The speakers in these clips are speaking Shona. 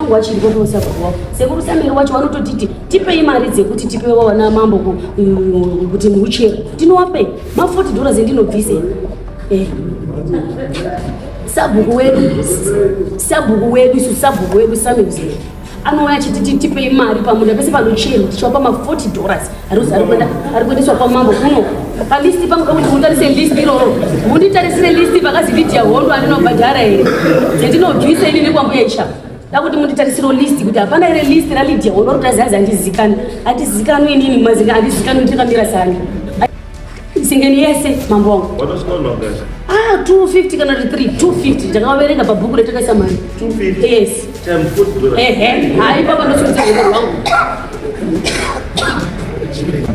Wachiripo pasabhuku wavo, Sekuru Sameri wacho, vanototiti tipei mari dzekuti tipe vana mambo kuti muchere. Tinowapei ma$40 endinobvise. Sabhuku wedu, sabhuku wedu isu, sabhuku wedu Samuel anouya achiti tipei mari pamunda pese panocherwa, tichiwapa ma$40 ari kuendeswa kwamambo kuno. Palist pangu kakuti mutarise list iroro, munditarisire list pakazi Lydia Hondo andinobhadhara here dzendinobvisa ini nekwambuya Isha. Dakuti munditarisiro list kuti hapana here list raLydia Hondo kuti aziazi handizikani, handizikanwi inini mazinga, handizikanwi ndirakamira sani singeni yese, mambo wangu. Ah, 250 kana kuti 3 250, ndakavaverenga pabhuku retakaisa mari. Yes, ehe, hai papa, ndosikuti ruoko rwangu.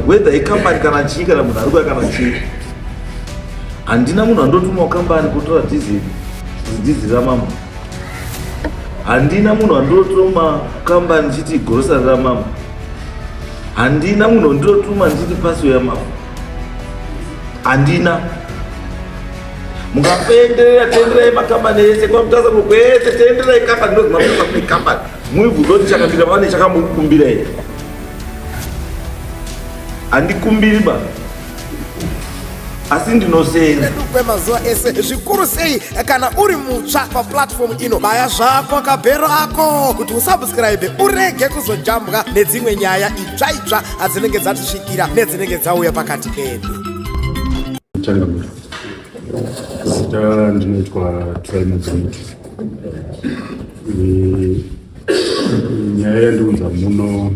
Whether ikambani kana chii, kana munhu ari kuya kana chii, handina munhu andotuma kukambani kutora dhizeri, dhizeri ramambo. Handina munhu andotuma kambani ndichiti grocery ramambo. Handina munhu andotuma ndichiti parcel yamambo. Handina. Mungapenderera, tenderai makambani ese kwaMutasa kwese, tenderai kambani ndozi Mapurisa kune kambani, muibvunza kuti chakambira vane chakambokukumbira here. Handikumbiri ba, asi ndinosenza. Kwemazuva ese, zvikuru sei kana uri mutsva paplatform ino, baya zvako kabhero ako kuti usubscribe, urege kuzojambwa nedzimwe nyaya itsva itsva adzinenge dzatisvikira nedzinenge dzauya pakati pedu. Changamire, zita ndinoitwa Traina Dzamuti. Nyaya yandiunza muno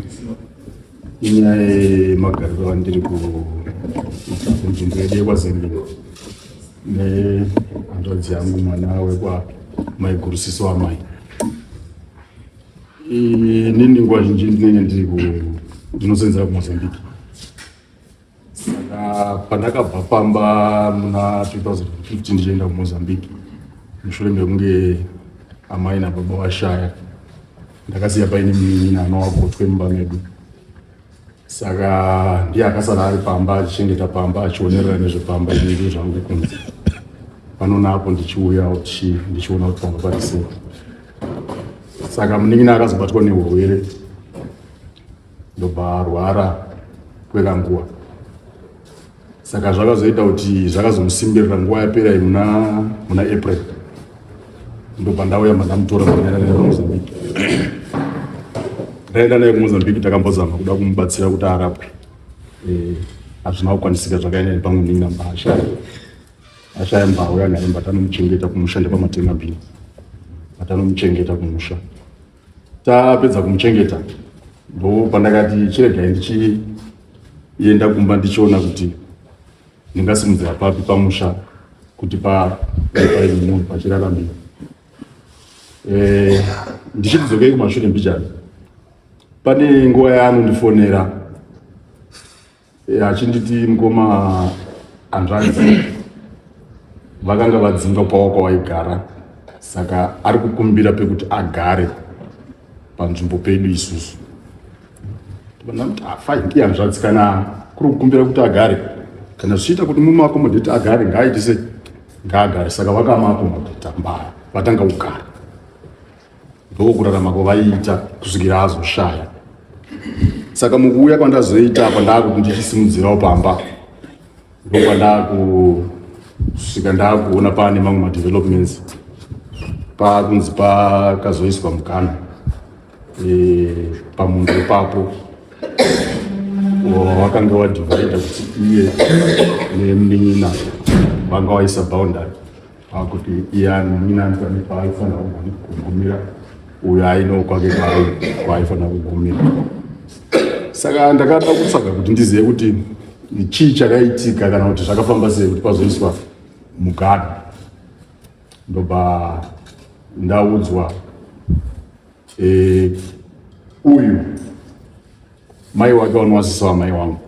inyaya yemagariro andiri kunzvimbo yedu yekwaZengeni nehanzvadzi yangu, mwana wekwamaiguru, sisi wamai. Inini nguva zhinji ndinenge ndiri ndinosenzera kuMozambique, saka pandakabva pamba muna 2015 ndichienda kuMozambique mushure mekunge amai nababa vashaya, ndakasiya paine munin'ina anova gotwe mumba medu, saka ndiye akasara ari pamba achichengeta pamba, achionerera nezvepamba. Inini zvangu kunze pano napo ndichiuya ndichiona kuti pamba pari sei. Saka munin'ina akazobatwa neurwere, ndobva arwara kwekanguva, saka zvakazoita kuti zvakazomusimbirira nguva yapera iyi muna April, ndobva ndauya mandamutora mandaenda naye kuMozambique. Ndaenda naye kuMozambique, takambozama kuda kumubatsira kuti arapwe. Hazvina kukwanisika, zvakaenda nepamwe munin'ina mba ashaya, ashaya mbauya naye mba tanomuchengeta kumusha, ndepamatenga mbini patanomuchengeta kumusha. Tapedza kumuchengeta, ndo pandakati chiregai ndichienda kumba ndichiona kuti ndingasimudzira papi pamusha kuti paine munhu pachiraramira. Ndichiti dzokei kumashure mbijana, pane nguva yaanondifonera achinditi mukoma, hanzvadzi vakanga vadzingwa kwavo kwawaigara, saka ari kukumbira pekuti agare panzvimbo pedu isusu. Ndati fine, iye hanzvadzi kana kuri kukumbira kuti agare, kana zvichiita kuti mumaaccommodate agare, ngaaite sei, ngaagare. Saka vakamaaccommodata, mbaya vatanga kugara, ndokurarama kwavaiita kusvikira azoshaya. Saka mukuuya kwandazoita apa, ndaakuti ndichisimudzirawo pamba, ndokwandakusvika ndaakuona paane mamwe madevelopments, pakunzi pakazoiswa mukana pamunda ipapo wakanga wadivhaidha kuti iye nemunin'ina vanga waisa boundary, pakuti iye munin'ina anofane paaifanira kugumira, uyo aino kwake kwaaifanira kugumira. Saka ndakada kutsvaga kuti ndizive kuti chii chakaitika kana kuti zvakafamba sei kuti pazoiswa muganhu. Ndobva ndaudzwa uyu mai wake vanowasisa wamai wangu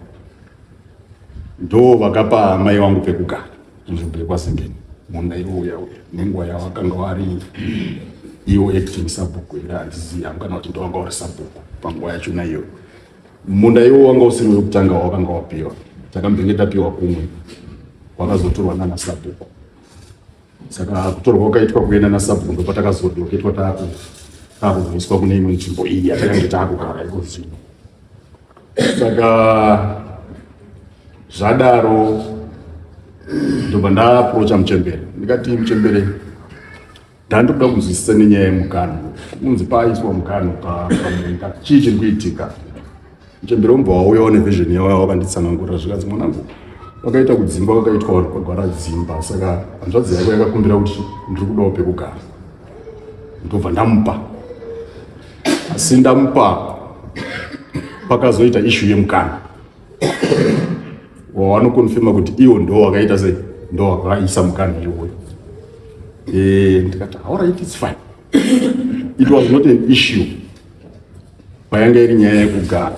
ndo vakapa mai wangu pekugara nzvimbo yekwaZengeni, munda iwouya uya, nenguva yawakanga wari iwo acting sabhuku here, handizivi hangu, kana kuti ndowanga uri sabhuku panguva yachona iyoyo. Munda iwo wanga usiri wekutanga wawakanga wapiwa, takambenge tapiwa kumwe wakazotorwa nana sabhuku. Saka kutorwa kwakaitwa kuenda nasabhuku, ndopatakazodoketwa. Taku Takuzoiswa kune imwe nzvimbo iyi yatakange taakugara iko zvino. Saka zvadaro ndobva ndaaprocha muchembere, ndikati muchembere, ndandoda kunzwisisa nenyaya yemuganhu, kunzi paiswa muganhu pamunda, chii chiri kuitika? Muchembere umbva wauyawo nevision yavo wakanditsanangurira, zvikanzi mwanangu, pakaita kudzimba kwakaitwa vanhu kwagwara dzimba, saka hanzvadzi yako yakakumbira kuti ndiri kudawo pekugara, ndobva ndamupa. Asi ndamupa pakazoita ishu yemukana wawanokonfirma kuti iwo ndo wakaita sei, ndo wakaisa mukana iwoyo. Ndikati alright, it's fine, it was not an issue payanga iri nyaya yekugara.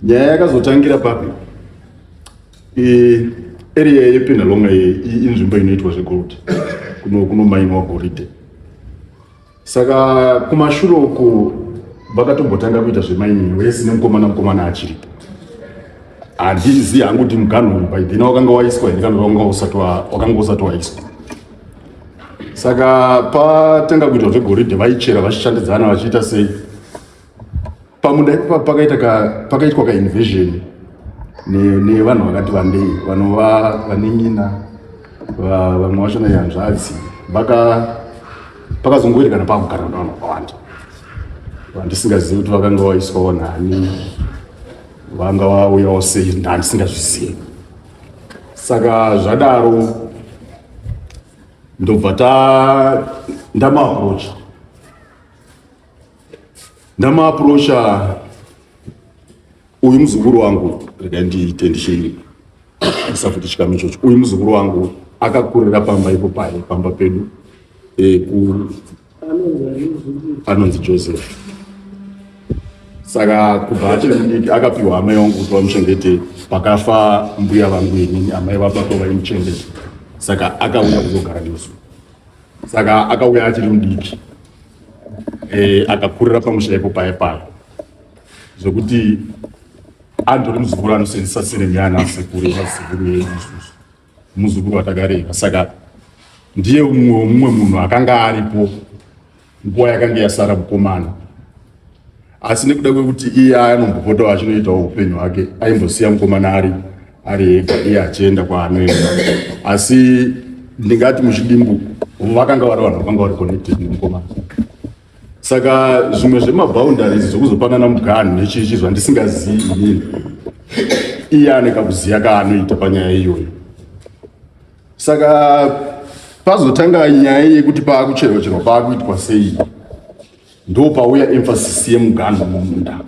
Nyaya yakazotangira papi? Area yePenhalonga inzvimbo inoitwa zvegold, kunomainwa goridhe. Saka kumashure uku vakatombotanga kuita zvemining wese nemukomana, mukomana achiripo. Handizivi hangu kuti muganhu uyu by then wakanga waiswa here kana wakanga usati waiswa. Saka patanga kuitwa zvegoridhe, vaichera vachishandidzana vachiita sei pamunda ipapo, pakaitwa kainvasion nevanhu vakati vandei, vanova vanin'ina, vamwe vacho nehanzvadzi. Pakazongoerekana pakugara nevanhu vakawanda vandisingazivi kuti vakanga vaiswawo nani, vanga vauyawo sei, ndandisingazvizivi. Saka zvadaro ndobva ta ndamaapproacha uyu muzukuru wangu. Rega ndiite ndichiisa futi chikamu ichocho. Uyu muzukuru wangu akakurira pamba ipo paye pamba pedu, anonzi Joseph. Saka kubva achiri mudiki akapiwa amai vangu kuti vamuchengete. Pakafa mbuya vangu inini, amai vababa vaimuchengeta, saka akauya kuzogara nesu. Saka akauya achiri mudiki, akakurira pamusha ipo paye paye, zvokuti andori muzukuru anosenzesa surname yaana sekuru, vasekuru yedu isusu, muzukuru watakareva. Saka ndiye mumwe womumwe munhu akanga aripo nguva yakanga yasara mukomana. Asi nekuda kwekuti iye anombopotawo achinoitawo upenyu hwake, aimbosiya mukomana ari ega, iye achienda kwaanoenda. Asi ndingati muchidimbu vakanga vari vanhu vakanga vari connected nemukomana. Saka zvimwe zvemaboundaries zvokuzopanana muganhu nechichi zvandisingazivi inini, iye ane kakuziya kaanoita panyaya iyoyo. Saka pazotanga nyaya yekuti paakucherwa cherwa, paakuitwa sei, ndo pauya emphasis yemuganhu mumunda.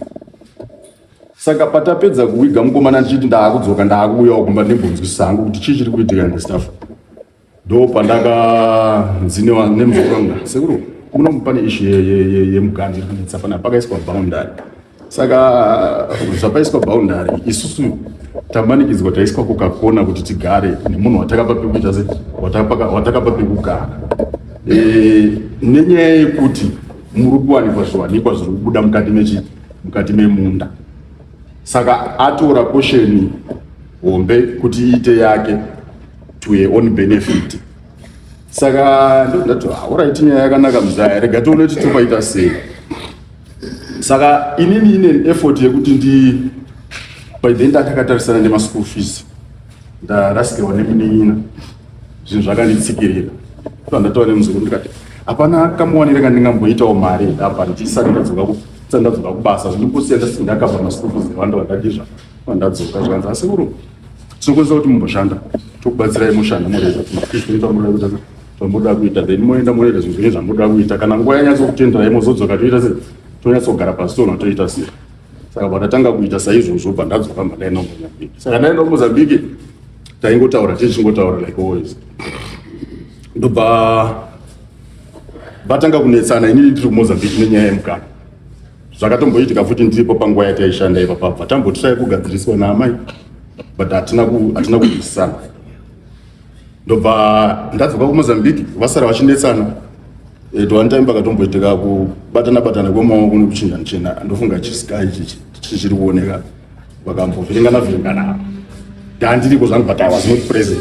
Saka patapedza kuwiga mukomana, ndichiti ndaakudzoka, ndaakuuyawo kumba ndimbonzwisisa hangu kuti chii chiri kuitika and stuff, ndo pandakanzi nemuzukuru wangu, "Sekuru, muno pane issue yemuganhu iri kunetsa pana, pakaiswa boundary. Saka zvapaiswa boundary, isusu tamanikidzwa, taiswa kukakona kuti tigare nemunhu watakapa pekuita se watakapa pekugara, nenyaya yekuti muri kuwanikwa zviwanikwa zviri kubuda mukati mechi mukati memunda. Saka atora portion hombe kuti iite yake to her own benefit." Saka ndoti, "Alright, nyaya yakanaka muzaya, rega tione kuti topaita sei." Saka inini ine effort yekuti ndi by then ndakakatarisana nemaschool fees, ndarasikirwa nemunin'ina, zvinhu zvakanditsikirira. So ndatova nemuzukuru, ndikati hapana kamuwanire kandingamboitawo mari apa ndisati ndadzoka kubasa, zvinokusiya ndakabva maschool fees evanda vandadizva vandadzoka. Zvikanzi, "Asekuru, tinokwanisa kuti mumboshanda, tokubatsirai, mushanda moreza mafees munoda kuita zvamunoda kuita, then moenda moita zvinhu zvenyu zvamunoda kuita. Kana nguva yanyatsokutendera, mozodzoka, toita sei, tonyatsogara pasi toona toita sei." Saka pandatanga kuita saizvozvo, bva ndadzoka, mba ndaenda kuMozambique. Saka ndaenda kuMozambique, taingotaura, tichingotaura like always. Ndobva vatanga kunetsana inini ndiri kuMozambique nenyaya yemukana. Zvakatomboitika futi ndiripo panguva yataishanda ipapabva tambotirai kugadziriswa naamai, but hatina kunzwisisana. Ndobva ndadzoka kuMozambique, vasara vachinetsana. At one time pakatomboitika kubatana batana kwemaoko nekuchinjana chena, ndofunga chisky chichiri kuoneka, vakambovhiringana vhiringana. Ndandiriko zvangu, but I was not present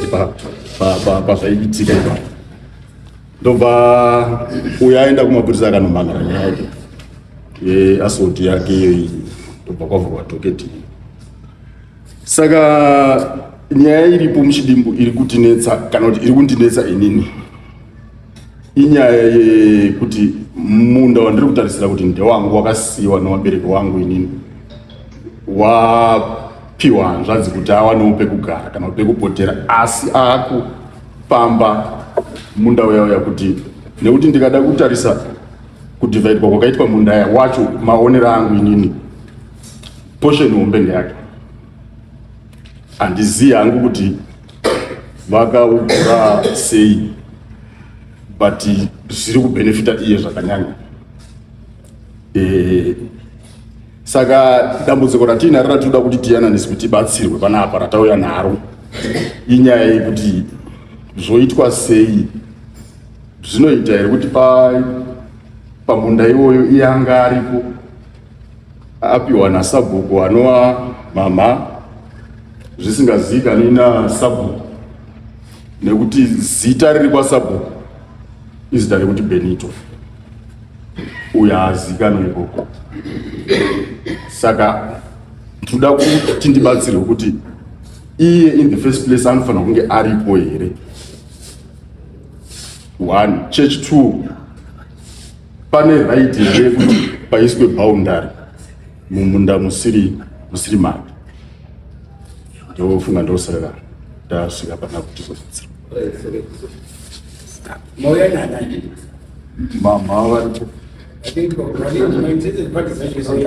pazvaiitika ipapo. Ndobva uyo aenda kumapurisa akanomhan'ara nyaya yake yeassault yake iyoyi, ndobva kwavhurwa docket. Saka nyaya iripo muchidimbu iri kutinetsa, kana kuti iri kundinetsa inini, inyaya yekuti munda wandiri kutarisira kuti ndewangu wakasiyiwa nevabereki wangu inini wapiwa hanzvadzi kuti awanewo pekugara kana kuti pekupotera, asi akupamba munda uya uya kuti nekuti ndikada kutarisa kudhivhaidwa kwakaitwa munda wacho, maonero angu inini, portion hombe ndeyake. Handizivi hangu kuti vakaugura sei, but zviri kubhenefita iye zvakanyanya. Saka dambudziko ratiinaro ratinoda kuti tiyananiswe, tibatsirwe panapa ratauya naro, inyaya yekuti zvoitwa sei. Zvinoita here kuti pamunda iwoyo iye anga aripo apiwa nasabhuku anova mama, zvisingazivikanwi nasabhuku, nekuti zita riri kwasabhuku izita rekuti Benito, uyo haazikanwi ikoko. Saka tinoda kuti ndibatsirwe kuti iye in the first place anofanira kunge aripo here, one. Church two, pane right here yekuti paiswe boundary mumunda musiri make? Ndofunga ndosaka ndasvika pana kuti zobatsirwa. Mauya nani? Mama varipo. I think my parties acho.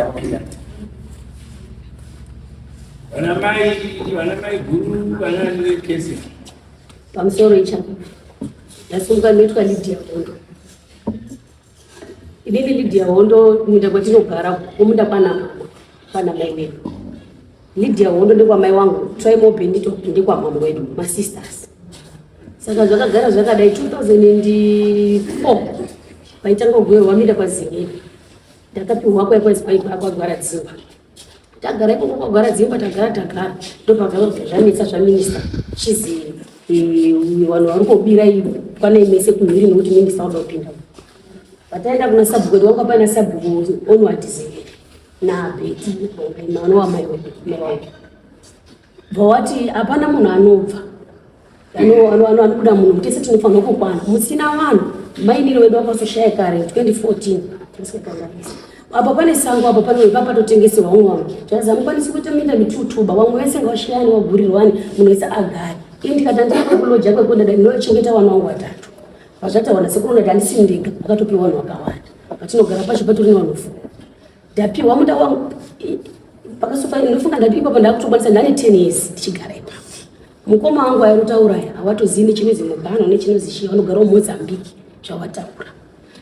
Vana mai guru, vana kese. Pamusoro ichapa ndasunga noitwa Lydia Hondo. Inini Lydia Hondo, munda kwatinogara kumunda kwana mama, kwana mai wedu. Lydia Hondo ndekwamai wangu, Trimo Benito ndekwamama wedu, masisters. Saka zvakagara zvakadai. 2004 paitanga kugoverwa minda kwaZingeni, ndakapiwa kwai kwazi kwagwara dzimba. Tagara ikoko kwagwara dzimba, tagara tagara, ndopagara zvanetsa zvaminista chizi vanhu vari kubira kwanai mese kumhiri, nekuti minista wada kupinda. Pataenda kuna sabhuku wedu, wanga paina sabhuku Onward Zingeni naBeti mwana wamai wedu, mai wangu. Bva wati hapana munhu anobva anobuda munhu, tese tinofanirwa kukwana musina vanhu. Mainini wedu wakazoshaya kare 2014, tisingakanganisi. Apa pane sango, apa pane patotengeserwa umwe wangu, zvazi hamukwanisi kuita minda mitutuba, vamwe vese ngavashayani vagurirwani, munhu wese agare. Ini ndikati handina kuloja kwekuenda, ndinochengeta vana vangu vatatu. Vazvataura sekuru, ndati handisi ndega, vakatopiwa vanhu vakawanda. Patinogara pacho patori nevanhu four. Ndapiwa munda wangu pakasofa, ndinofunga ndati ipapo ndakutokwanisa, ndane 10 years ndichigara ipapo. Mukoma wangu airutauraya hawatozivi nechinozi mugano nechinozi chii, vanogara muMozambique. Zvawataura,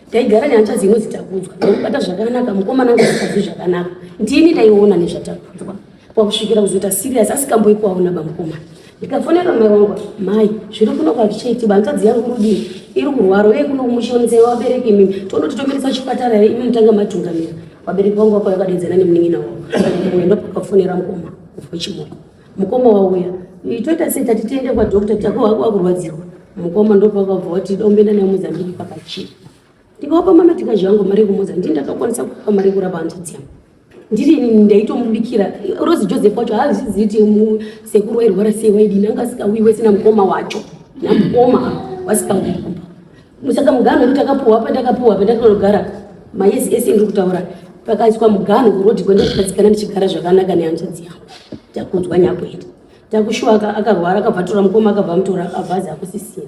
ndaigara nehanzvadzi inonzi Takudzwa, ndaibata zvakanaka. Mukoma nangu asikazivi zvakanaka, ndini ndaiona nezvaTakudzwa kwakusvikira kuzoita serious, asikamboikwawo nabamukoma. Ndikafonera mai wangu, "Mai, zviri kuno kwazvichaiti, hanzvadzi yangu rudii iri kurwara uye kuno kumuchionesa vabereki imimi, tonoti tomirisa chipatara here? Imi mutanga matungamira." Vabereki vangu vakauya, vakadedzana nemunin'ina wavo. Ndopakafonera mukoma wechimoyo. Mukoma wauya, toita sei? Tati tiende kwadoctor, takuwakurwadzirwa. Mukoma ndopakabva wati domboenda naye Mozambiki pakachii. Ndikawapa mamatika zvangu mari yekumoza. Ndini ndakakwanisa kupa mari yekurapa hanzvadzi yangu. Ndiri inini ndaitomubikira. Rosi Joseph wacho haazvizivi kuti sekuru wairwara sei, waidini, anga asikauyi wese namukoma wacho, namukoma wasikauyi kumba. Saka muganho wedu takapuhwa pandakapuhwa, pandakanogara mayezi ese ndiri kutaura, pakaiswa muganho kurodhi kwendakatsikana, ndichigara zvakanaka nehanzvadzi yangu Takudzwa Nyakuenda. Takushuwa akarwara, akabva tora mukoma, akabva mutora, akabva azi akusisina.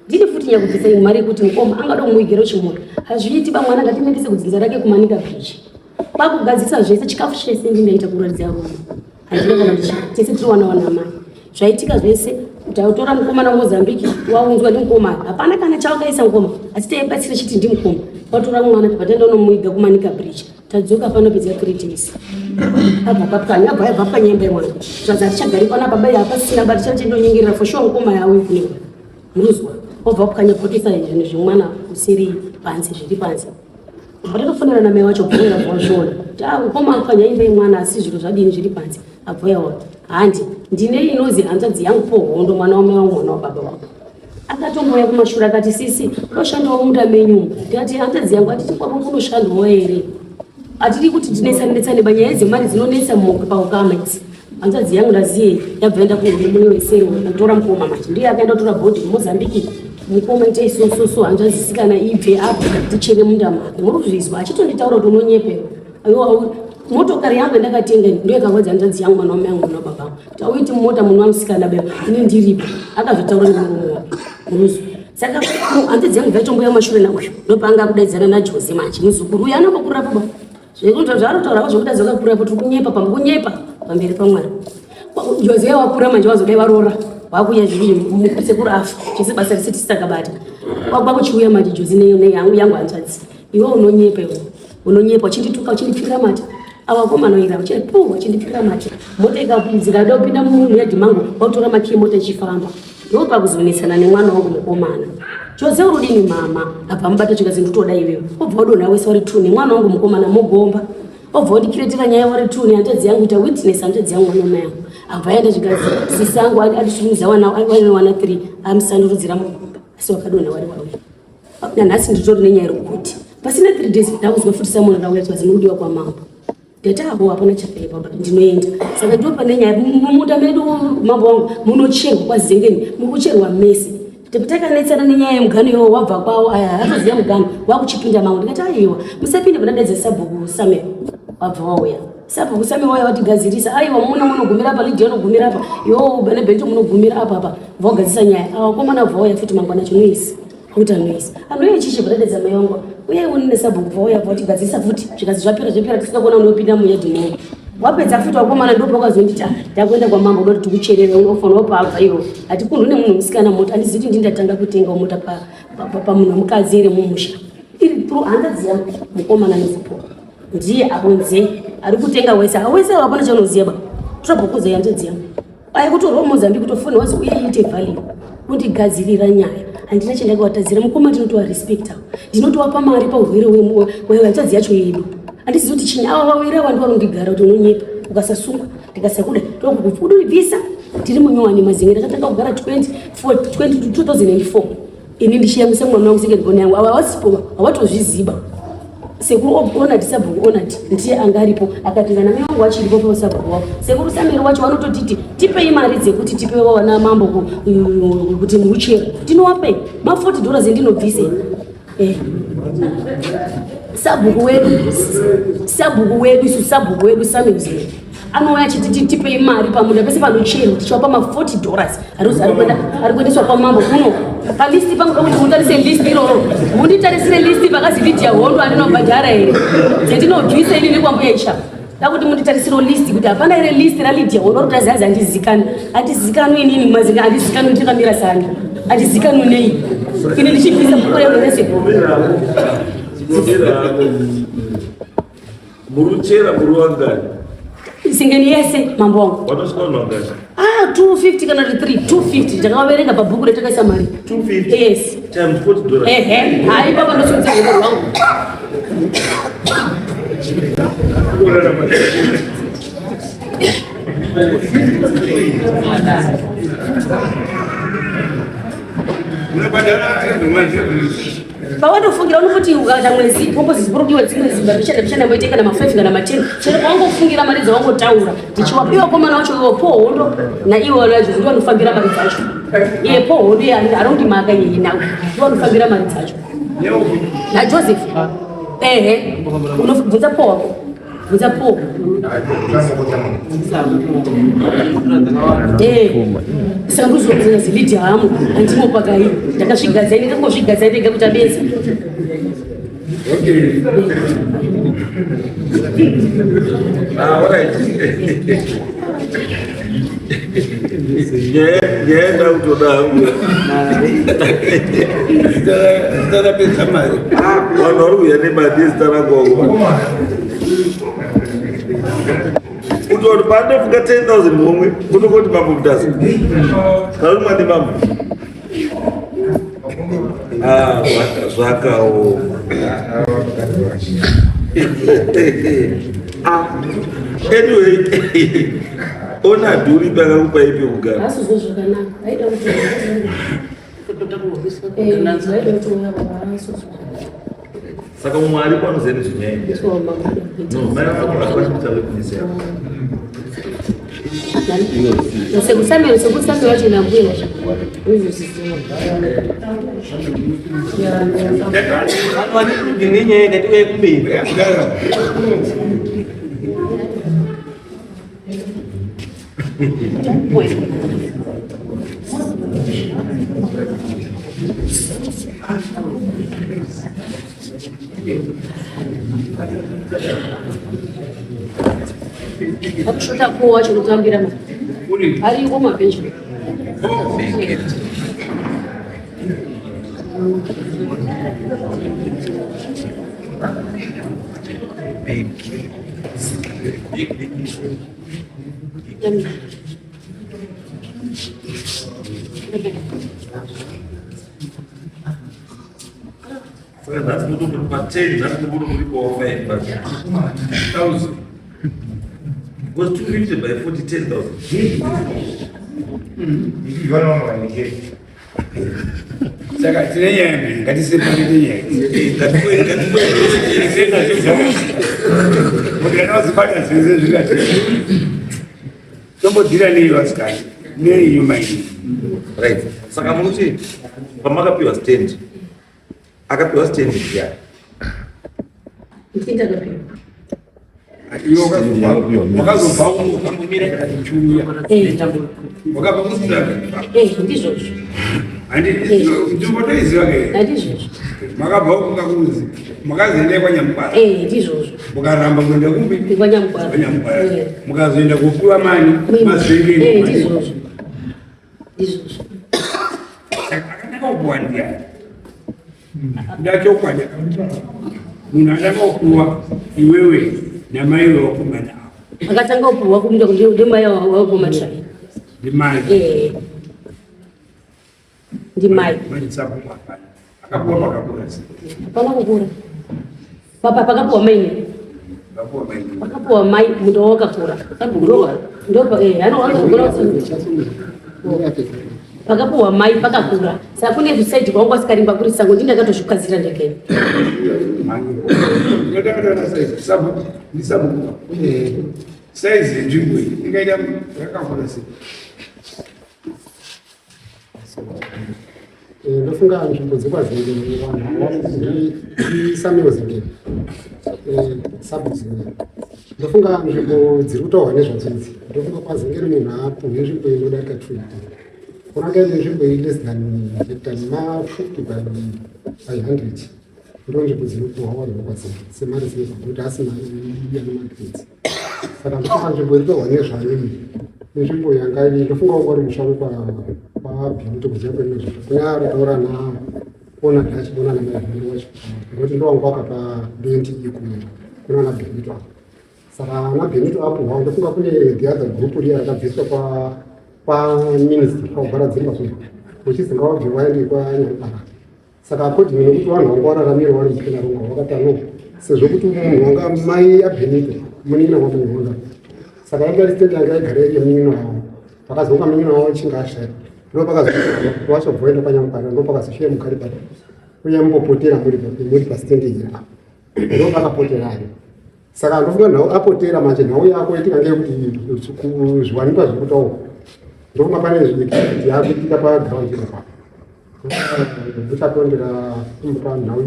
Ndini futi nyakubvisa imwe mari yekuti mukoma angada kumuigira chimota. Hazviiti bamwana, ngatimuendese kudzinza rake kuManika Bridge. Kwakugadzirisa zvese, chikafu chese ndindaita kuratidza rudo. Handina kana kuti tese tiri wana wana mai. Zvaitika zvese, tatora mukomana weMozambique, waunzwa ndimukomana, hapana kana chawakaisa mukoma, asi taibatsira chiti ndimukoma. Watora mwana, tobva taenda unomuiga kuManika Bridge. Tadzoka pano pedza 3 days, abva papwanya, abva yabva panyemba yemwana. Zvanzi hatichagari pana baba, yapasina ba, tichachendonyengerera for sure mukoma yawe kunewe muruzwa wabva wapwanya potesa zvinhu zvemwana usiri panze, zviri panze. Patatofonera namai wacho, bvoya bvazviona kuti a mukoma apwanya imba yemwana, asi zviro zvadini, zviri panze. Abvoyaona handi ndine inozi hanzvadzi yangu Pohondo, mwana wamai wangu, mwana wababa wangu. Akatombouya kumashure akati sisi unoshandawo munda menyu umu. Ndikati hanzvadzi yangu atiti kwako kunoshandwawo here? Hatidi kuti tinetsane netsane panyaya dzemari dzinonetsa paukama idzi. Hanzvadzi yangu ndaziye yabva yaenda kumurume weseri kutora mukoma manje ndiye akaenda kutora bhodhi kuMozambique mukoma ita isososo hanzvadzi sikana ibve apo tichere munda make muri kuzvizwa achitonditaura kuti unonyepewa aiwa motokari yangu yandakatenga ndiyo yakarwadza hanzvadzi yangu mwana wamai angu mwana wababa angu kuti auiti mota munhu wamusikana beba ini ndiripo akazotaura nemurume wake munozwa saka hanzvadzi yangu dzaitomboya mashure nauyu ndopaanga akudaidzana najose manje muzukuru uyu anambokurira baba zvekuti zvaanotaura zvekuti adzakakura kuti kunyepa kunyepa pamberi pamwari Jose wakura manje wazodai varoora wakuya zviri sekuru afa zvese basa rese tisakabata kwakuchiuya manje Jose neyangu yangu hanzvadzi iwe unonyepa iwe unonyepa uchindituka uchindipfirira mate awa komana ira uchipu uchindipfirira mate mota ikadzikada kupinda muyadhi mangu wakutora makiyi mota ichifamba ndopakuzonetsana nemwana wangu mukomana Jose urudini mama abva mubata chikazi nditoda iwewe obva wadonha wese wari two nemwana wangu mukomana mogomba obva wandikiretera nyaya wari two nehanzvadzi yangu ita witness hanzvadzi yangu mwana mai yangu abva aenda zvikanzi sisi angu andisumidza wana wana three amusandurudzira mugomba asi wakadonha wari wawiri nanhasi nditori nenyaya iri kuti pasina three days ndakuzwa futi samona rauya zvikanzi murudiwa kwamambo ndati apo hapana chakaipa but ndinoenda saka ndipo pane nyaya mumunda medu mambo wangu munocherwa kwazengeni muri kucherwa mese takanetsana nenyaya yemugano iwo wabva kwawo aya atoziva mugano wakuchipinda mangu ndikati aiwa musapinde panadaidza sabhuku same wabva wauya sabhuku same wauya watigadzirisa aiwa muna munogumira apa lidia unogumira apa iwo nebhento munogumira apa apa vogadzirisa nyaya awakomana bva wauya futi mangwana chinoisi Kuita noise. Anouya chichi bradedza mai wangu. Uye une nesabhuku vauya votigadzirisa futi zvikanzi zvapera zvapera tisina kuona unopinda muyedhi momo. Wapedza futi wakomana ndipo wakazonditi ah, ndakuenda kwamambo kuda kuti tikucherere unofanira pabva iwo. Hatikunhu nemunhu musikana mota handizivi kuti ndini ndatanga kutenga mota pamunhu pa, mukadzi here mumusha. Iri through hanzvadzi yangu mukomana nezipo. Ndiye akunze ari kutenga wese. Wese hapana chaunoziva ba. Trouble kuze hanzvadzi yangu. Aya kutorwa Mozambique kutofona wazi uye iite value kundigadzirira nyaya handina chandakavatadzira mukoma ndinotova respecta ndinotovapa mari paurwere hwehanzvadzi yacho yedu handizivi kuti chinyi ava vawiri ava ndivanondigara kuti unonyepa ukasasungwa ndikasakuda ndokuduribvisa ndiri munyowani mazinge ndakatanga kugara 2004 ini ndichiyamwisa mwana wangu second born yangu ava vasipo havatozviziva sekuru onati sabhuku onati ndiye anga aripo akati kana mai wangu achiripo pasabhuku wavo sekuru sameri wacho vanototiti tipei mari dzekuti tipe vana mambo kuti muchero tinowapei ma 40 dollars endinobvise eh. sabhuku wedu sabhuku wedu isu sabhuku wedu sameri anouya achiti tipei mari pamunda pese panocherwa tichiwapa ma 40 dollars ari kuendeswa kwamambo kuno palist pangu kuti mutarise list iroro munditarisire list pakazi lidia hondo andinobhadhara here dzendinobvisa ini nekwambuya isha dakuti munditarisiro list kuti hapana here list ralidia hondo roti aziazi andizikanwi andizikanwi inini mazinga andizikanwi ndikamira sani andizikanwi nei ini ndichibvisa mukorerese Muruchera muri wangani? Singeni yese mambo wangu. Watosvika vanhu vangani? Ah, 250 kana kuti 3, 250 takavaverenga pabhuku retakaisa mari. 250? Yes. Times 40 dollars. Ehe, hayi baba ndosimudza ruoko rwangu. Pawanofungira unofoti ukaita mwedzi pombozi ziporokiwa dzimwe zimba bichana bichana moite kana ma5 kana ma10 chero pawangofungira mari dzawangotaura tichiwapiwa komana wacho iwo po hondo naiwo wanacho ndiwo vanofambira mari dzacho iye po hondo iye arongi maka iye nawo ndiwo vanofambira mari dzacho najoseph ehe unobvunza po wako bvunza po eh, saka ndozobvunza zilidi hamu handimo pakai ndakazvigadza ini ndakangozvigadza ndega kuti abese Ah, Nyaya ndakutoda hangu. Zita rapedza mari. Vanhu vari kuuya nemari zita rangu wangu. Kuti vanhu paanofunga 10,000 muhomwe unongoti mambo mutasa. Varumwa ndimambo. Ah, zvakaoma. Ah, anyway, ona dhuri pakakupa ipi kugara. Asizwe zvakanaka. Aida kuti Saka mumwe aripo anoziva nezvenyaya iyi. No, mai vako vakwanisa witness yako. Sekusamira sekusamira wacho nambuya. Nenyaya ngatiuye kumberi. Akushota ko wacho kutambira ma. Ariko mapension. Saka nhasi mutombori pa 10 nhasi mukuti muri pa 5 but 1000. Because 250 by 40 10,000. Saka tine nyaya mbiri, ngatiseparate nyaya idzi. Kuti wazibata zvese zvikati tombodhira nei vasikana neiyo maini. Right. Saka mukuti pamakapiwa stand akapiwa stand ndiani? Ndinda kapiwa. Iwe wakazobva ukambomira chiuya. Wakabva kusitaka. Eh, ndizvozvo. Handi ndimbotoiziva ke. Ndizvozvo. Makabva kukakuzi. Makazoenda kwaNyamukwara. Eh, ndizvozvo. Mukaramba kuenda kumbi. KwaNyamukwara. KwaNyamukwara. Mukazoenda kupiwa mani mazvengeni. Eh, ndizvozvo. Ndizvozvo. Akanaka kupuwa ndiani? Ndachokwadi. Munhu atanga kupuwa iwewe namai vevakomana avo. Akatanga kupuwa kumunda ndimai vakomana. Ndimai. Eh. Ndimai. Akapuwa pakakura sei? Hapana kukura. Papa pakapuwa mai nei? Pakapuwa mai. Pakapuwa mai munda wakakura. Ndo eh ano anogona kuti pakapuwa mai pakakura. Saka kune kusaidi kwangu asikarimba kuri sango ndini ndakatozvikazira ndegeni. Ndakatoona size sabu ndisabu. Size yenzvimbo iyi ingaita yakakura sei? Ndofunga nzvimbo dzekwaZengeni vanhu iSamuel Zengeni sabhuku. Ndofunga nzvimbo dziri kutaurwa nezvadzo idzi, ndofunga kwaZengeni munhu apuhwe nzvimbo inodarika 2 hectare. Kunanga ine nzvimbo iri less than hectare ma 50 by 100 ndo nzvimbo dzinopuhwa vanhu vekwaZengeni semari dzinobva kuti asina iyana magrades. Saka ndofunga nzvimbo iri kutaurwa nezvayo iyi nenzvimbo yanga iri, ndofunga wanga uri musha wekwaBhimuto kuziva kwenezvozvo kunyari taura naona ndachiona namai wacho ngokuti ndo wanga wakapa lendi iyi kuna ana Benito apa. Saka ana Benito apuhwa, ndofunga kune the other group riya rakabviswa kwaministry kwakugara dzimba kuya uchizi ngawabve waende kwaNyamupara. Saka according nekuti vanhu vanga vararamira vari muPenarunga vakati ano sezvo kuti munhu wanga mai aBenito munin'ina wamai wanga, saka yanga iri stand yanga igara iri yemunin'ina wavo. Pakazonga munin'ina wavo achinge ashaya, ndo pakazowachobva waenda kwaNyamupara, ndo pakazosvika mugari pari uye mumbopotera muri pastand iyi apa, ndo pakapotera ari. Saka ndofunga nhau apotera manje nhau yako itika ngeyekuti zviwanikwa zviri kutaurwa, ndofunga pane activity yakuitika paground ipapo uchatondera panhau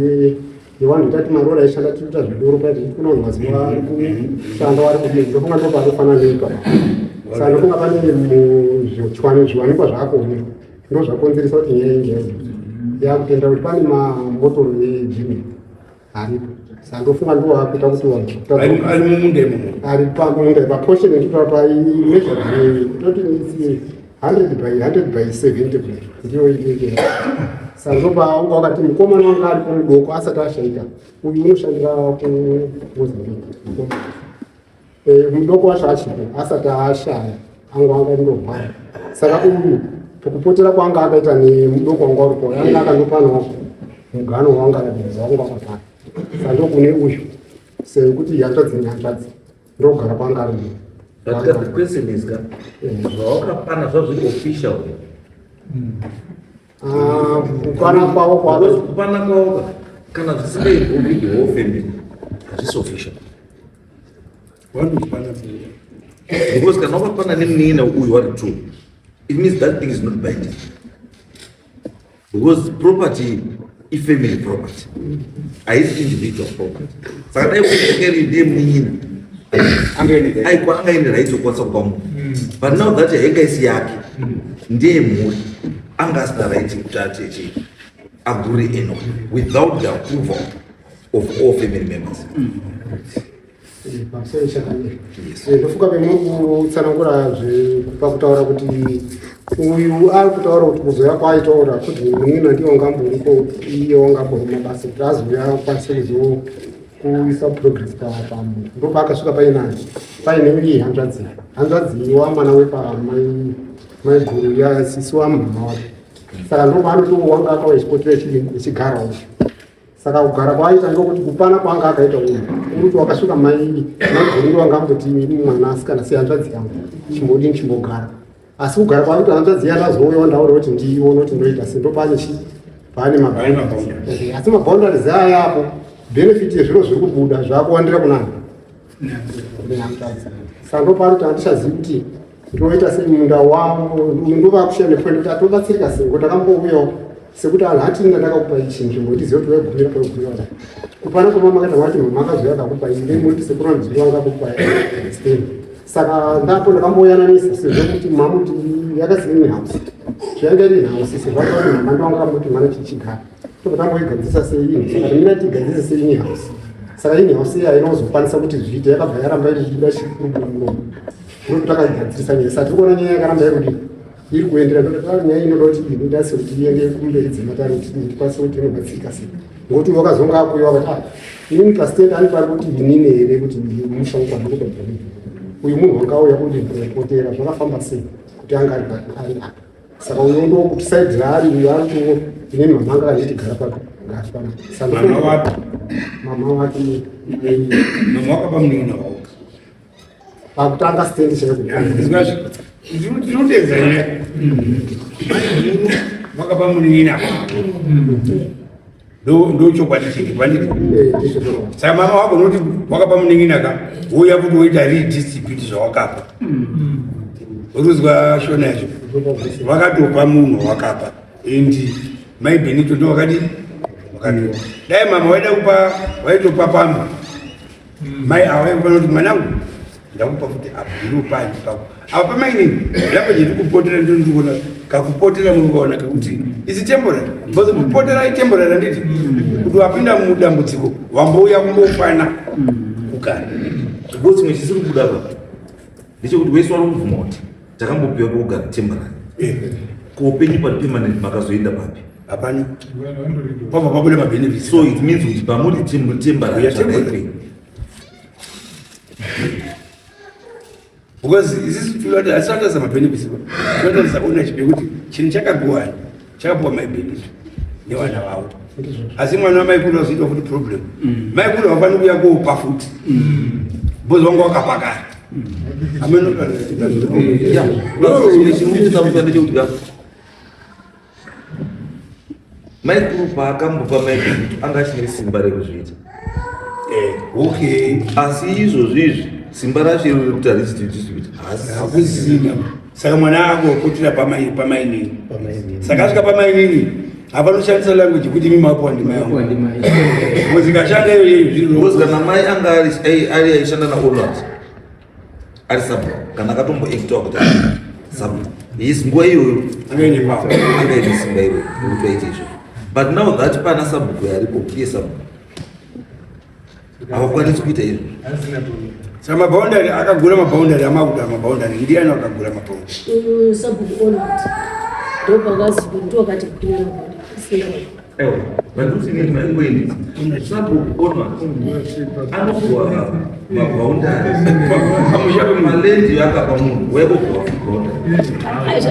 yevanhu tati marora aishanda tiita zvidoro paiti kuna vanhu vaziva vari kushanda vari kudii, ndofunga ndo panofanana neipapa. Saka ndofunga pane zviwanikwa zvaakuonekwa ndo zvakonzeresa kuti nyaya inge yakutenda kuti pane mamotoro ejimi aripo. Saka ndofunga ndo akuita kuti vanhu Ari mumunda imomo. Ari pamunda paportion yekuti paimeasure toti it's 100 by 100 by 70 kudai, ndiyo inenge. Saka ndopaanga wakati mukomana wanga aripo mudoko asati ashaika uyu unoshandira kuMozambique. Mudoko wacho achipo asati ashaya anga anga ndorwara. Saka uyu pakupotera kwanga akaita nemudoko wanga uripo anga akandopanawo mugano wanga wanga wakapana. Saka ndokune uyu sekuti hanzvadzi nehanzvadzi ndogara kwanga ari. But the question is, zvawakapana zvazviri official. Ah, kupana kwavo kwavo kupana kwavo kana zvisingainvolve the whole family hazvisi official because kana wakapana nemunin'ina uyu wari two it means that thing is not binding because property ifamily property haisi individual property saka dai kuekeri ndiye munin'ina aikwa anga ine right yokukwanisa kupa munhu but now that hainga isi yake ndiye mhuri anga asina right yekuti ateche agure eno without the approval of all family members mm. Pamusoro chakanaka. Ndofunga pemuri kutsanangura pakutaura kuti uyu ari kutaura kuti kuzouya kwaaitaura kuti munin'ina ndiye wangamboriko iye wangambori mabasa kuti azouya akwanise kuzokuisa progress pamunhu ndopaakasvika painani paine iyi hanzvadzi hanzvadzi wamwana wepamai maiguru yasisi wamama wake saka ndopaanoti wanga akauya chipotera echigarawo Saka kugara kwaaita ndokuti kupana kwaanga akaita uyu uruti wakasvika mai maiguru ndo anga amboti mwana asikana sehanzvadzi yangu chimbodini chimbogara asi kugara kwaaita hanzvadzi iya ndazouyawo ndaona kuti ndiione kuti ndoita se ndopane chi pane maboundaries asi maboundaries aya apo benefit yezviro zviri kubuda zvakuwandira kunani saka ndopari kuti handichazivi kuti Ndinoita sei munda wangu ndovakushaya nepoint kuti atobatsirika sei ngokuti akambouyawo sekuti anhu hati inga ndakakupa ichi nzvimbo ndizive kuti waigumira paigumira wadai kupana kwamama kaita vati mama akazouya akakupa iyi ndemoti sekuru vanhu vanga kupa stand saka ndapo ndakamboyananisa sezvo kuti mamuti yakaziri inhouse zvainga iri inhouse sezvo kuti mama ndovanga kamuti mwana chichigara tobva tamboigadzirisa seini saka timira tigadzise seini house saka ini house iya inozokwanisa kuti zviite yakabva yaramba iri kubuda chikuruburumu ndokuti takaigadzirisa nyaya saka tiri kuona nyaya yakaramba iri kudii iri kuendera ndokuti nyaya inoda kuti inoita sekuti iende kumberi dzematare kuti tikwanise kuti inobatsirika sei ngokuti wakazonga akuya wakati ah inini pasitend ani pari kuti inini here kuti musha ukwanikubaii uyu munhu wanga auya kuti kupotera zvakafamba sei kuti anga ari apa saka uyo ndokuti side raari uyo ari kuwo inini mama anga kanditi gara pano gara pano mama wapi mama wake mama wakapa munin'ina wako pakutanga stand chaiko ndinotedza nyaya vakapa munin'ina ndochokwadi chiri pandiri saka mama wako unoti wakapa munin'ina ka wouya kuti woita redistribute zvawakapa urikuzwa shona yacho vakatopa munhu wakapa and mai benito ndo wakadi wakatopa dai mama waida kupa waitopa pamwe mai ava vaikufanira kuti mwanangu ndakupa kuti apo ndiri pako apa pamainini ndapo ndiri kupotera ndiri ndikuona kakupotera muri kuona kekuti isi temporary because kupotera itemporary handiti kuti wapinda mudambudziko wambouya kumbofana kugara because chimwe chisiri kubuda pa ndechekuti wese wari kubvuma kuti takambopiwa pekugara temporary eh. kuupenyu pari permanent makazoenda papi hapana pabva pabuda mabenefits so it means kuti pamuri temporary because isisu tinotarisa mabenefits tinotarisa ownership yekuti chinhu chakapiwa chakapiwa mabenefit nevana vavo asi mwana wamaikuru azoitwa futi problem mm. maikuru havafaniri kuuya koopa futi mm. because wanga wakapa kare mm. Maikuru paakambopa maikuru anga achine simba rekuzviita. Eh, okay. Asi izvozvi izvi simba racho iro rekuti harisi hakusina. Saka mwana akopotera pamainini. Saka asvika pamainini havanoshandisa language kuti imi mapuwa ndimai wangu. Because ikashanda iyo iyo zviri. Because kana mai anga ari aishanda naOlwat. ari sabhuku kana akatomboactawa kuti sabhuku yes nguva iyoyo angaine simba iroyo rekuti vaite izvozvo but now that pana sabhuku yaripo iye sabhuku havakwanisi kuita izvozvo saka maboundary akagura maboundary amakuda maboundary ndiani akagura maboundary mm, sabhuku onat ndopakazi ndokati gura maboundary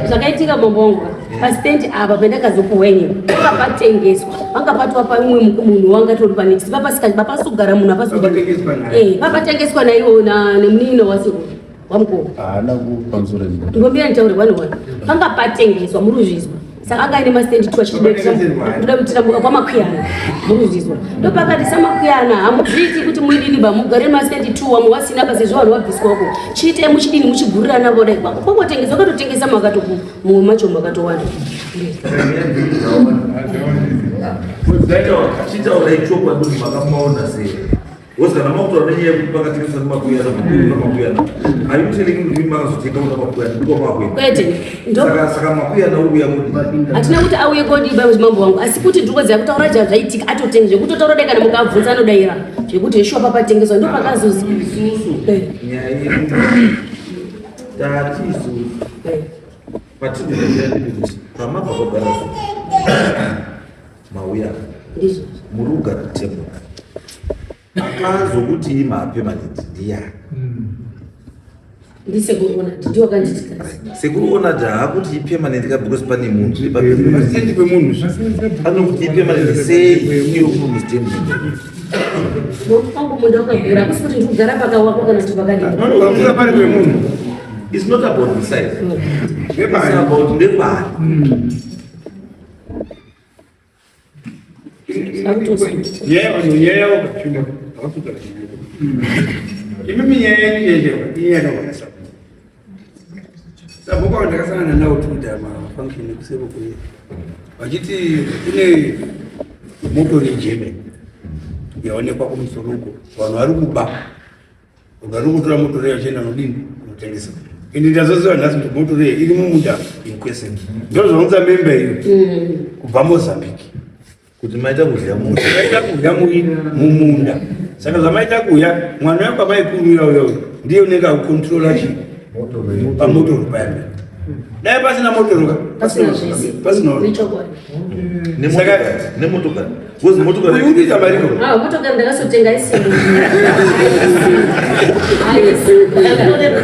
Zvakaitika mambo wangu pasitendi apa pandakazopuhwa inini pakapatengeswa panga patwa pamwe munhu wanga tori panext papasugara munhu apapatengeswa naiwo nemunin'ina wasekuru wamukoma. Haana kupamusoro. Ngombira nditaure one one panga patengeswa muri kuzvizwa. Saka anga aine mastendi two achitida kutira kwamakwiyana, murikuzvizwa? Ndopakati samakwiyana hamuzviiti kuti muidini ba mugare mastendi two wamwe wasina pa sezvo vanhu vabviswako, chiitai muchidini muchigurirana vodai kwangotengesa wakatotengesa makatoku mumwe macho makatowanda. Chitaurai chokwadi kuti makamaona sei. Because kana makutaura nenyaya yekuti pakatengesa nemakuyana, makuyana, are you telling me kuti makazotenga una makuyana ndiko makuenda? Kwete. Saka makuyana uri kuya kodi? Hatina kuti auye kodi ba mambo wangu, asi kuti ndiri kutaura zvaitika atotenga zvekutotaura dai kana mukabvunza anodaira zvekuti yeshuwa papatengeswa ndo pakazozi. Isusu nyaya yedu tati isusu patinoziva kuti pamabva kwagara mauya ndizvo muri kugara temporary, akazokuti mapermanent ndiyani? Ndisekuru Onati, ndiwo akanditika. Sekuru Onati haakuti ipermanent ka because pane munhu. Pasendi pemunhu. Anokuti ipermanent sei iyo kuri mustand? Wangu munda wakagura, hakusi kuti ndiri kugara pakawakwa kana kuti pakadii. Pakura pari pemunhu. It's not about the size. It's Ndepari. about ndepari. Nyaya wakapinda imimi, nyaya yenyu yechewa inyaya sabhuku avo ndakasangana nawo tikuita mafunction ekuseko kuye, vachiti kune motori yeGerman yaonekwa kumusoro uko, vanhu vari kuba, vanhu vari kutora motori yachienda nodini kunotengesa. Ende ndazoziva nhasi kuti motori iyi iri mumunda in question, ndo zvaunza memba iyo kubva Mozambique. Kuti maita kudya munhu. Maita kudya mumunda. Saka zvamaita kuya mwana wekwamaikuru uya ndiye unenge akukontrola chi pamotori payani. Dai pasina motori ka Pasina zvese. Pasina. Nechokwadi. Nemotokari, nemotokari, because motokari Uyu unoita mariko. Ah, motokari ndakasotenga isimo. Haisi.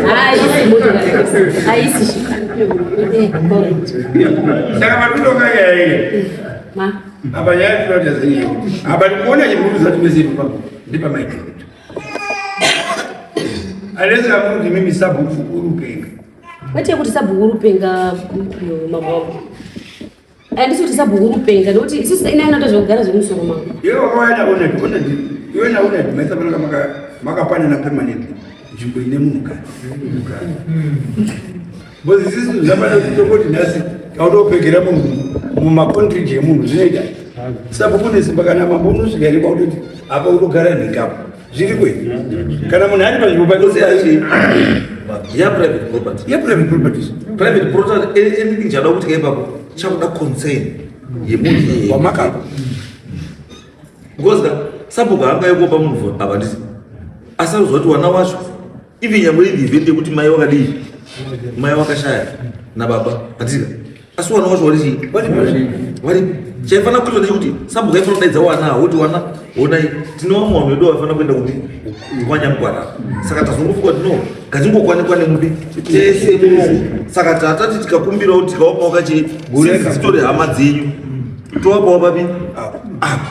Haisi motokari. Haisi. Eh, correct. Saka matutoka nyaya iyi. Ma. Apa nyaya tinoita zenyaya apa ndikuona chimburuza timese ipapo ndipamaitiro alezi amuti mimi sabhuku urupenga. Kwete kuti sabhuku urupenga, mambo wangu. Handisi kuti sabhuku urupenga nekuti isusu ine anoita zvekugara zvemusoro mangu. Iwe wakauya naoned oned, iwe naoned maisa panaka makapanana permanently nzvimbo ine munhukadzi, because isusu zvapana kuti tongoti nhasi tautopegera munhu mumakontriji emunhu zvinoita sabhuku nesimba. Kana mambo unosvika here kwautoti apa utogara nhingapo zviri kwe kana munhu ari panzvimbo pake? Ya private property. Ya private properties. Private property, anything chada kuti ipapo chakuda concern yemunhu iyeye. Wamakapa. Because ka sabhuku haangaikopa munhu apa ndisi asi arikuziva kuti wana wacho, even nyangwe iri event yekuti mai wakadii, mai wakashaya nababa handisika, asi wana wacho wari chii, wari chaifanira kuitwa ndechekuti sabhuku aifanira kudaidza wana woti, "Wana, honai, tine vamwe vanhu vedu vaifanira kuenda kupi kwanyamugwara, saka tazongofunga kuti no ngatingokwanikwa nemudi tese muno, saka tatati tikakumbirawo tikawapawo kachi dzitori hama dzenyu, towapawo papi apa."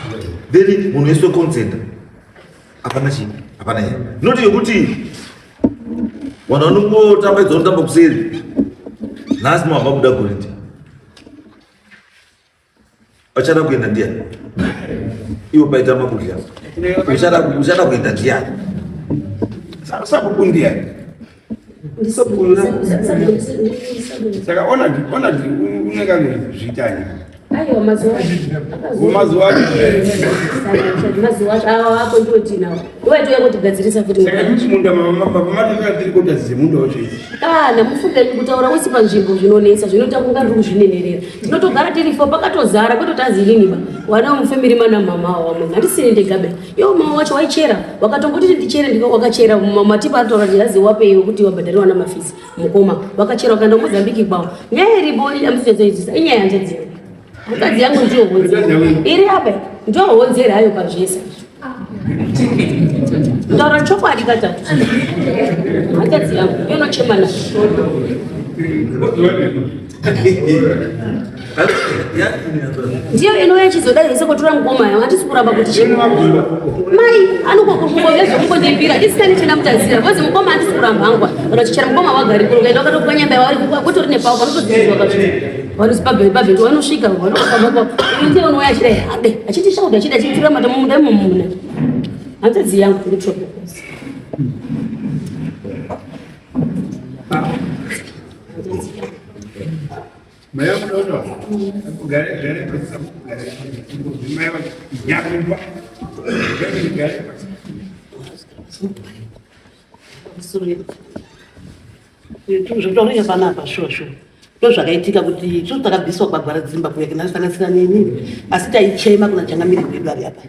Then munhu wese consent, hapana chii, hapana nyaya noti yekuti vanhu vanongotamba idzo vanotamba kuseri. Nhasi mabva buda goridhe, achada kuenda ndiani? Iwo paita makudya, uchada kuenda ndiani? Sabhuku ndiani? Saka onadi onadi unenge anozviitani? Aiwa, mazuva Mazuva acho. Mazuva acho awa ako ndiwo tinawo, iwaitouya kutigadzirisa futi. Saka kuti munda mamatora tiri kota dzemunda wacho idzi. Kana mufunge kutaura usi panzvimbo zvinonetsa, zvinoita kunga ndiri kuzvinenerera. Tinotogara tirifo pakatozara kwete tazi inini ba wana mufemiri mana mama wamwe handisini ndega be iwo mama wacho waichera wakatombotiti ndichere ndika wakachera matipa anotaura kuti hazi wapeiwo kuti wabhadhariwa namafisi mukoma wakachera wakaenda Mozambiki kwawo. Nyaya iripo amusonyatsoizisa inyaya yanzvadzi yangu, mukadzi yangu ndiyo honzera iri apa, ndiyo honzera hayo pazvese. Kutaura chokwadi katatu, hanzvadzi yangu inochema nayo. Ndiyo inouya ichizodai zvese kotora mukoma yangu. Hatisi kuramba kuti chi mai anokokungomezvekungondipira ndisikani chena mutazira because mukoma handisi. kuramba hangu kana chichera mukoma wagari kuno kaenda wakatopwanya mba vari kutori nepawo panotodzidzwa kazvii vanozi pabhebhi vanosvika vanofamba ndiye unouya achida ade achiti shauda achida achitura mata mumunda imomo muna hanzvadzi yangu nditro Zvekutaurika panapa shuwa shuwa ndozvakaitika kuti isusu takabviswa kwagwaradzimba kuya kinasanganisira neni asi taichema kuna changamire wedu ari apa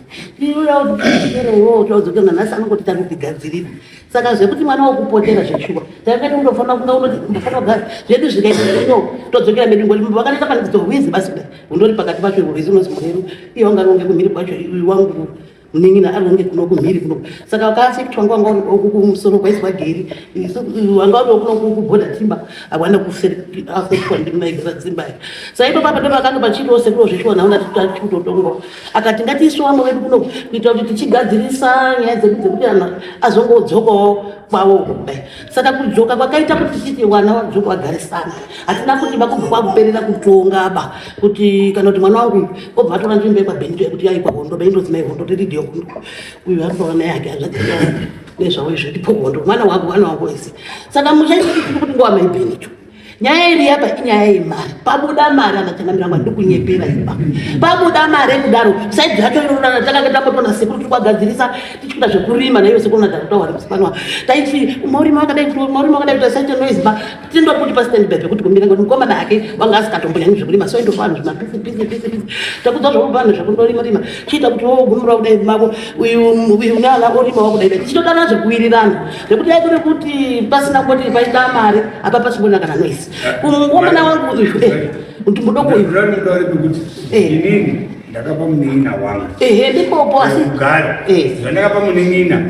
iuyautirewo taudzokera nanhasi anongoti tari kutigadzirira saka zvekuti mwana wokupotera zveshuwa takati undofanira kunga unoti ndofanira kugara zvedu zvikaita ino todzokera medu ngoti vakanoita panidzo rwizi basi kudai undori pakati pacho rwizi unozi mureru iye wanga ronge kumhiri kwacho wangu munin'ina ari kunge kuno kumhiri kuno saka wakaafektwa wanga wanga uri kumusoro kwaiswa geri wanga uri kuno kubhodha timba hawana kuafektwa ndimaigara dzimba ya saka ipo papa ndopakanga pachiitawo sekuro zveshuwa naona tichikutotongo akati ngatiiswe vamwe vedu kuno kuitira kuti tichigadzirisa nyaya dzedu dzekuti anhu azongodzokawo kwavo uko kudai saka kudzoka kwakaita kuti tichiti vana vadzoka vagarisana hatina kuti vakubva kwakuperera kutonga ba kuti kana kuti mwana wangu obva atora nzvimbo yekwabenito yekuti yaikwa hondo baindozi mai hondo tiridiyo hondo uyu anotora mai yake hazvadzi nezvavo izvo ndipo hondo mwana wangu mwana wangu wese saka muchaitiri kuti nguva mai benito nyaya iri apa inyaya yemari pabuda mari anachangamira wangu ndikunyepera ipa pabuda mari kudaro saidzi yacho inorana takanga tambotona sekuru tiri kwagadzirisa tichikuita zvekurima naiyo sekuru nadhakutaura musipanwa taiti maurima wakadai maurima wakadai kuti asaite noise ba tindokuti pastand by pekuti kumira ngoti mukomana ake wanga asikatomboyanyi zvekurima so indopa vanhu zvimapisi pisi pisi pisi takudza zvakupa vanhu zvekundorima rima chiita kuti wogumira kudai mako uyu uyu neana orima wakudai dai tichitodana zvekuwirirana zvekuti dai kuri kuti pasina kuti paita mari apa pasingona kana noise mukomana wangu uyu kuti mudoko uyu eh. Inini ndakapa munin'ina wangu. Ehe, ndipopo asi kugara zvandakapa munin'ina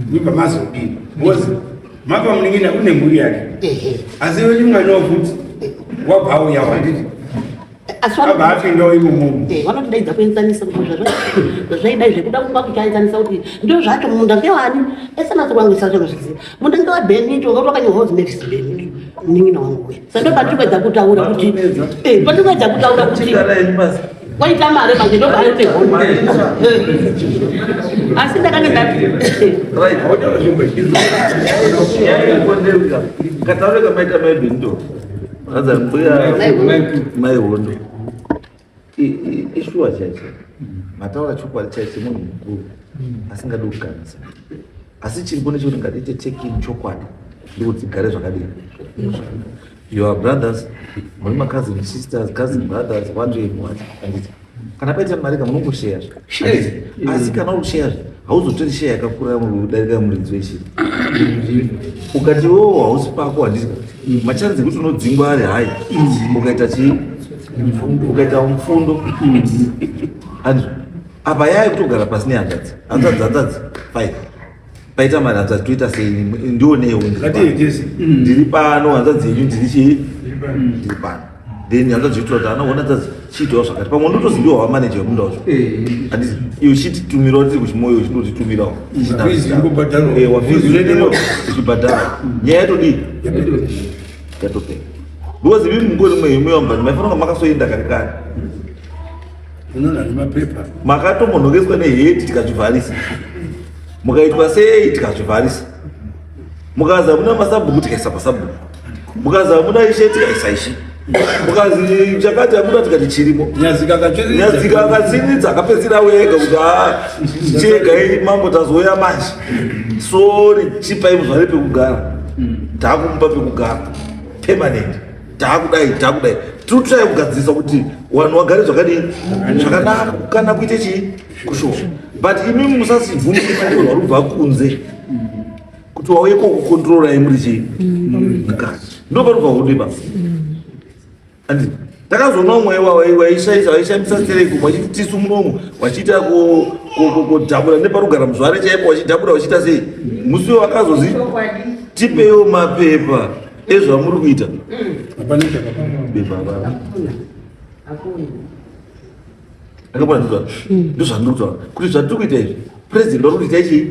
ndibva mazodii because mapa munin'ina une mhuri yake asi wenyu mwana wafuti wabva auya wanditi abva apindawo imomo vanotidaidza kuenzanisa kuti zvazvaidai zvekuda kuba kuchaenzanisa kuti ndo zvacho munda ngewani ese natsokwangisa chanozviziva munda ngewabenito ngati wakanyorwa kunzi mavis benito munin'ina wangu uya sa ndo patiri kuedza kutaura kuti patiri kuedza kutaura kuti waita mari manje ndobaatehondo asi ndakanga ndati kataureka maita mai benito aza mbuya mai hondo ishuwa chaicho mataura chokwadi chaicho munhu mukuru asingadi kuganisa asi chiripo nechekuti ngatiite check-in chokwadi ndikuti tigare zvakadini your brothers muri macousin sisters cousin brothers what and what anditi kana paita mari kamunongosheya asi kana uri kusheya hauzotori sheya yakakura kudarika muridzi wechii ukati wo hausi pako handiti machanzi ekuti unodzingwa ari hai ukaita chii ukaita mufundo andizvo apa yaya kutogara pasi nehanzvadzi hanzvadzi hanzvadzi five paita mari hanzvadzi toita sei ndionewo ndiri pano hanzvadzi yenyu ndiri chii ndiri pano then hanzvadzi yotora kuti anaona hanzvadzi chiitawo zvakati pamwe ndotozi ndiwo wamanager wemunda wacho handiti iyo chititumirawo tiri kuchimoyo chindotitumirawo wafizibhadhara nyaya yatodii yatopera because imi mungori mwehimuyamba maifanira kunga makasoenda kare kare makatombonhokeswa neheti tikazvivharisa mukaitwa sei tikazvivharisa mukazi hamuna masabhuku tikaisa pasabhuku mukazi hamuna ishe tikaisa ishe mukazi chakati hamuna tikati chirimo nyazika akatsiridza akapedzisira auya ega kuti haa chiregai mambo tazouya manje sori chipai muzvare pekugara taakumupa pekugara permanent taakudai taakudai tiri kutsvaya kugadzirisa kuti vanhu vagare zvakadii zvakanaka kana kuite chii kushoma but imi musasibvumire vari kubva kunze kuti wauye kokukontrorai muri chii mukati ndo parubva hondo ipapo andi takazoona umwe waishaisa waishamisa stereki wachiti tisu munomu wachiita kudhabura neparugara muzvare chaipo wachidhabura wachiita sei musi uyo wakazozi tipewo mapepa ezvamuri kuita bepa hapana akapona ndizvandiri kutaura kuti zvatiri kuita izvi president vari kuti itai chii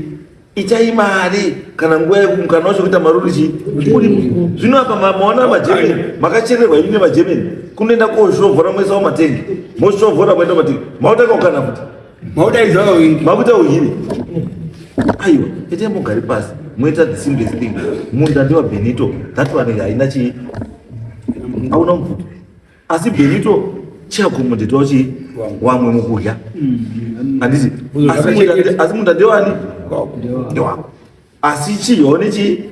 Itai mari kana nguva yekumukana wacho kuita mari uri chii uripo. Zvino apa maona magermany makachererwa imi nemagermany kunoenda koshovhora moisawo matengi moshovhora moenda matengi mautanga kukana futi makuita uhiri. Aiwa itai mugare pasi moita the simplest thing. Munda ndewa Benito that one haina chii hauna mubvuto. Asi Benito chiakomodhetwa chii wamwe mukudya handiti asi munda ndewani ndewako asi chidyawo nechii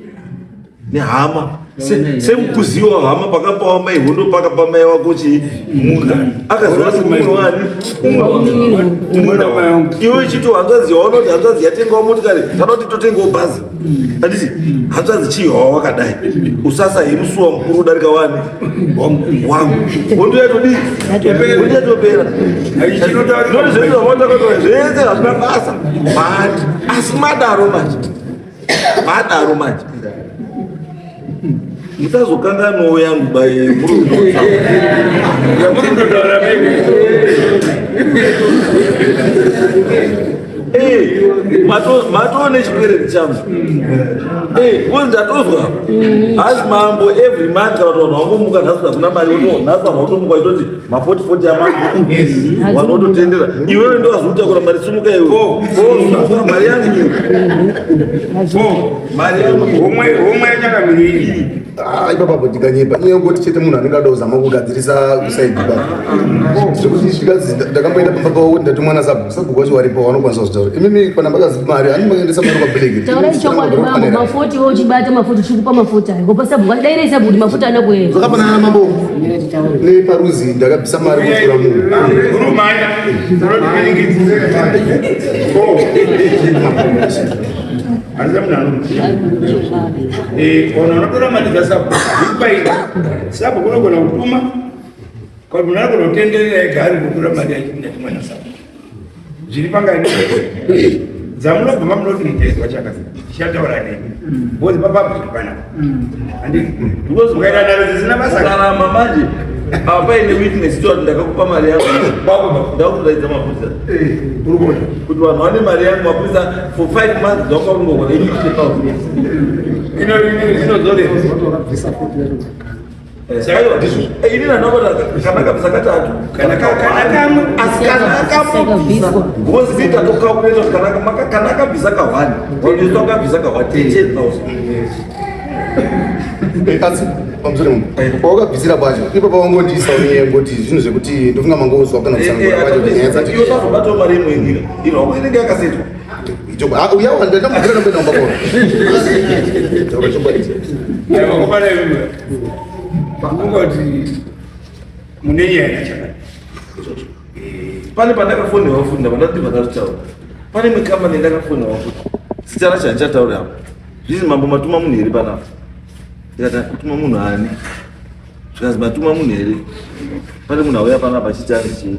nehama sekuziwa hama pakapawa mai hondo pakapa mai wako chii munda akaziva semumwe wani umwe iwe chito hanzvadzi yaona kuti hanzvadzi yatengawo motikari kana kuti totengawo bhazi handiti hanzvadzi chii hawa wakadai usasa hemusuwa mukuru udarika wani wangu hondo yatodii hondo yatopera noti zvese zvawatakatora zvese hazvina basa but asi madaro manje madaro manje musazokanganwawo yangu baye matoo nechikwereti changu because ndatozwa hazi mambo every month kana kuti vanhu vangomuka nhasi hakuna mari nhasi vanhu votomuka vachitoti mafoti foti amambo vanhu vototendera iwewe ndowazokutakura mari sumuka iwe mari yangu mari yangu homwe homwe yachakamiro iyi. Ah, ipapo ndikanyepa iye ngoti chete munhu anenge ada kuzama kugadzirisa kusaidi ipapo zvekuti zvikanzi ndakamboenda pamba pavo kuti ndatumwa nasabhuku sabhuku wacho waripo vanokwanisa kuzvitaura imimi kana makazi mari ani makaendesa mari kwableki Taurai chokwadi mambo, mafoti wewe uchibata mafoti chikupa mafoti ayo. Ngopa sabhuku dairei sabhuku kuti mafoti ana kuenda. Zvakafanana namambo neparuzi ndakabvisa mari kutora munhu. Urumanya Handisa munhu anomuziva. Eh, kana unotora mari dzasabhuku, ikupai sabhuku unogona kutuma kana munhu anogona kutenderera ega ari kutora mari yachimwana sabhuku. Zviri pangani dzamunobva mamunoti mutezwa chakasi tichataura nemi because papublic panapa handiti Because mukaita nharo dzisina basa ukaramba manje apa paine witness to ndakakupa mari yangu ndakutodaidza mapurisa kuti vanhu vane mari yangu mapurisa for 5 months ndauka kungogona 50000 inozore ini ndanobata kana kabisa katatu kana kamwe asi kana akambobvisa because zita tokalculate kana kana akabvisa ka 1 wanoita akabvisa ka 1 10000. Asi pamusoro munhu pawakabvisira pacho ipo pawangondiisa unyaya ngoti zvinhu zvekuti ndofunga mangozwa kana kutsanangura kwacho kuti nyaya dzacho iyo tazobatawo mari imwe ingira ino inenge yakasetwa. Uyawa ndandamubvira ndomboenda kumba kwavo. Taura chokwadi. Aiwa kopana imwe ungoti mune nyaya yachakati. Pane pandakafonewa futi ndabva ndati ndakazvitaura pane imwe kambani yandakafonewa futi zita racho handichatauri apo zvizi mambo matuma munhu here panapa ndikati kutuma munhu ani zvikanzi matuma munhu here pane munhu auya panapa achiti anzi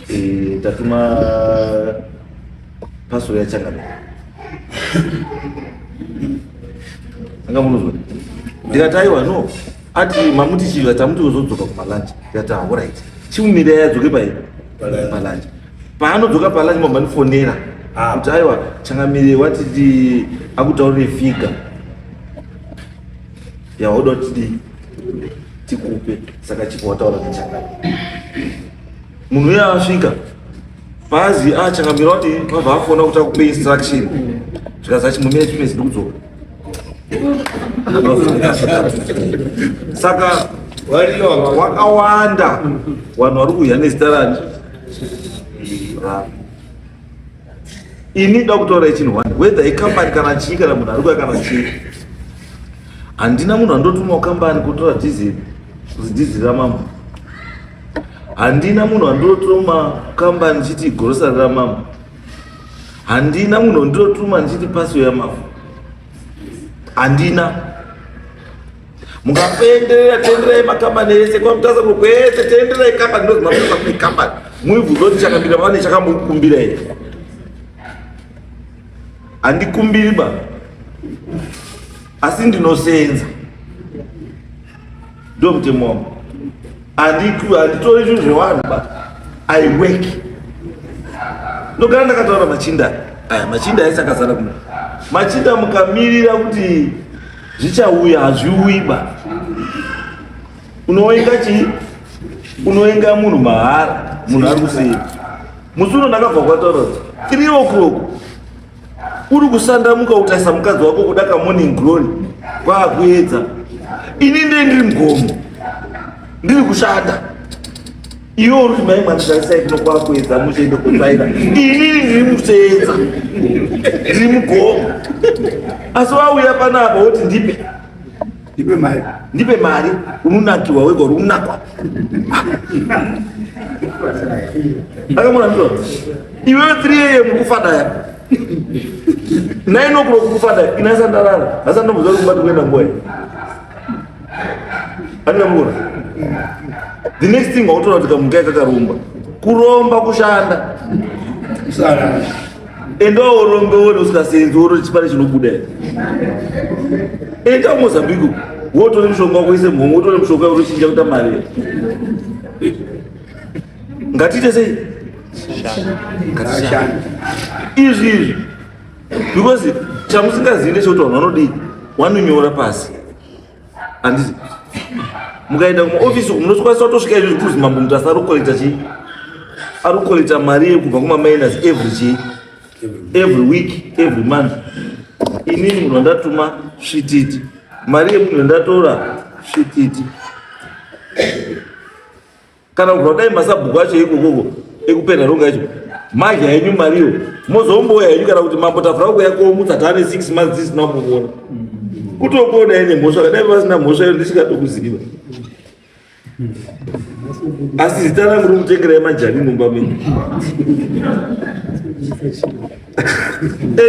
chii tatuma pasoro yachangamira anga munozwa ndikati aiwa no ati mamuti chii tamuti uzodzoka kumalunch ndikati alright chimumirai adzoke pai palunch paanodzoka palunch mabva ndifonera kuti aiwa changamire watiti akutaurire figa yauda kuti tikupe saka chipo wataura nechangamire munhu uye asvika pazi achangamira wati vabva afona kuti akupe instruction zvikazi achimumira chimezi ndikudzoka saka wakawanda vanhu vari kuuya nezita rani ravo ini da kutaura chinhu one whether ikambani kana chii kana munhu ari kuya kana chii handina munhu andotumwa kambani kutora dhizeri dhizeri ramambo handina munhu andotuma kambani chiti gorosari ramambo handina munhu andotuma ndichiti pasiyo yamambo handina mukapenderera tenderai makambani ese kwamutasa kuno kwese tenderai kambani ndozi mapasa kune kambani muibvunza kuti chakambira vane chakambokumbira here handikumbiri ba asi ndinosenza ndo mutemo wangu handitori zvinhu zvevanhu ba I work ndogara ndakataura machinda aya machinda aisi akazara kuno. Machinda mukamirira kuti zvichauya hazviuyi ba. Unowenga chii? Unowenga munhu mahara, munhu ari kuseri. Musi uno ndakabva kwataura 3 o'clock uri kusandamuka kutarisa mukadzi wako kuda ka morning glory kwaakuedza. Ini ndee ndiri mugomo ndiri kushanda iwe uri kuti mai mwana tarisai kuno kwakuedza muchiende kutsvaira inini ndiri museedza ndiri mugomo asi wauya panapa woti ndipe ndipe mari ndipe mari unonakiwa wega uri kunakwa akamona ndizvo iwewe 3 am kufadaya 9 o'clock kufadaya inasandarara asandomboziva kuti kumbati kuenda nguva iyi andinamukona the next thing wautoona kuti kamukai kakaromba kuromba kushanda enda urombe wone usikasenzi wone chipare chinobuda here enda kumozambique wotore mushonga wako ise mhomho wotore mushonga wotochinja kuita mari ngatiite sei ngatishande izvi izvi because chamusingazivi ndechekuti vanhu vanodii wanonyora pasi handiti mukaenda kumaofisi uku munokwanisa kutosvika izvi zvekuzi mambo mutasa ari kukolekta chii ari kukolekta mari yekubva kumaminers every chii every week every month inini munhu wandatuma svititi mari yemunhu yandatora svititi kana kubva kudai masabhuku acho ikokoko ekupenda ronga yacho madya henyu mariyo mozombouya henyu kana kuti mambo tafura kuuya komutsa taane 6 months tisina kukuona kutokuona ine mhosva kadai vasina mhosva iyo ndisikatokuziva asi zita rangu rikutengerai majani mumba menyu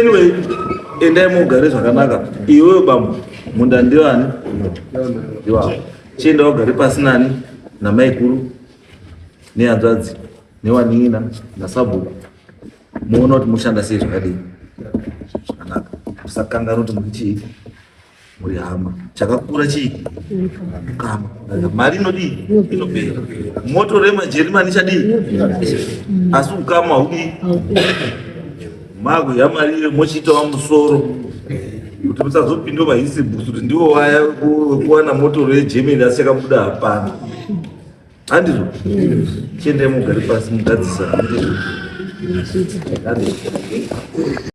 anyway endai mugare zvakanaka iwewe bambo munda ndiwani ndiwavo Chienda wagare pasi nani namaikuru nehanzvadzi newanin'ina nasabhuku moona kuti moshanda sei zvakadii zvakanaka musakanganwa kuti muri chii muri hama chakakura chii kama mari inodii inopera moto remajerimani ichadii asi ukama haudii Makudya mari iyo mochiitawo musoro kuti musazopindwa mahisibusi kuti ndiwo waya wekuwana motoro yegermany asi chakabuda hapana handizvo chiendai mugare pasi mugadzisa.